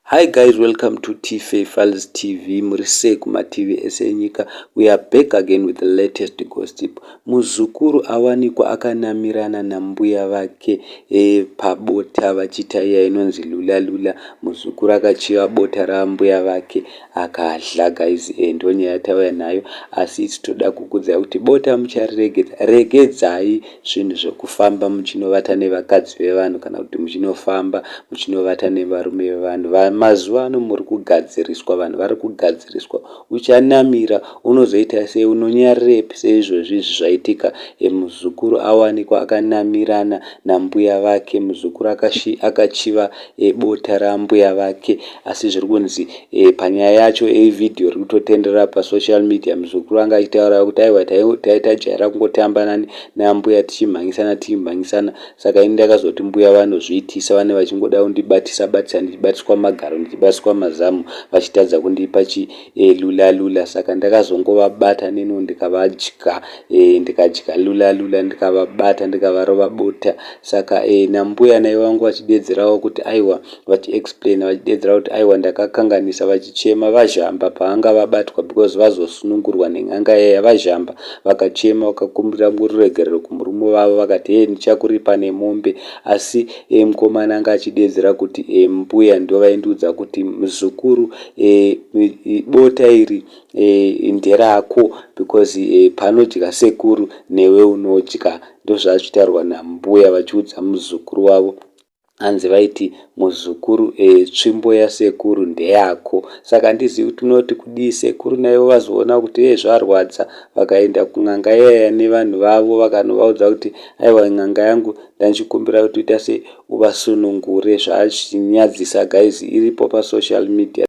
Hi guys, welcome to TFA Files TV. Muri sei kumativi ese enyika? We are back again with the latest gossip. Muzukuru awanikwa akanamirana nambuya vake pabota vachiita iya inonzi lula lula. Muzukuru akachiva bota rambuya vake akadya guys. Ndonyaya yatauya nayo, asi isu toda kukuudzai kuti bota muchariregedza. Regedzai zvinhu zvekufamba muchinovata nevakadzi vevanhu kana kuti muchinofamba muchinovata nevarume vevanhu. Mazuva ano muri kugadziriswa, vanhu vari kugadziriswa. Uchanamira unozoita sei? Unonyarirepi seizvozvi izvi zvaitika? Muzukuru awanikwa akanamirana nambuya vake. Muzukuru akachiva bota rambuya vake, asi zviri kunzi panyaya yacho, evhidhiyo riri kutotenderera pasocial media, muzukuru anga achitaura kuti aiwa, tajaira kungotamba nambuya tichimhanyisana tichimhanyisana, saka ini ndakazoti mbuya vanozviitisa, vane vachingoda kundibatisa batisa, ndichibatiswa magaro, ndichibatiswa mazamu, vachitadza kundipa chilula lula, saka ndakazongovabata neno ndikavadya, ndikadya lula lula, ndikavabata, ndikavarova bota. Saka nambuya nai vangu vachidedzerawo kuti aiwa, vachiexplaina, vachidedzera kuti aiwa, ndakakanganisa, vachichema vazhamba paanga vabatwa, because vazosunungurwa nen'anga yaya. Vazhamba, vakachema, vakakumbira ruregerero kumurume wavo, vakati, "Hei, ndichakuripa nemombe." Asi mukomana anga achidedzera kuti mbuya ndo vaindiudza kuti, "Muzukuru, bota iri nderako because panodya sekuru newe unodya." Ndozvazvitaurwa nambuya vachiudza muzukuru wavo. Hanzi vaiti, "Muzukuru, tsvimbo yasekuru ndeyako." Saka handizivi kuti unoti kudii. Sekuru naivo vazoona kuti e zvarwadza, vakaenda kun'anga iyaya nevanhu vavo, vakanovaudza kuti aiwa, n'anga yangu, ndandichikumbira kuti uita sei, uvasunungure. Zvazvinyadzisa guys, iripo pasocial media.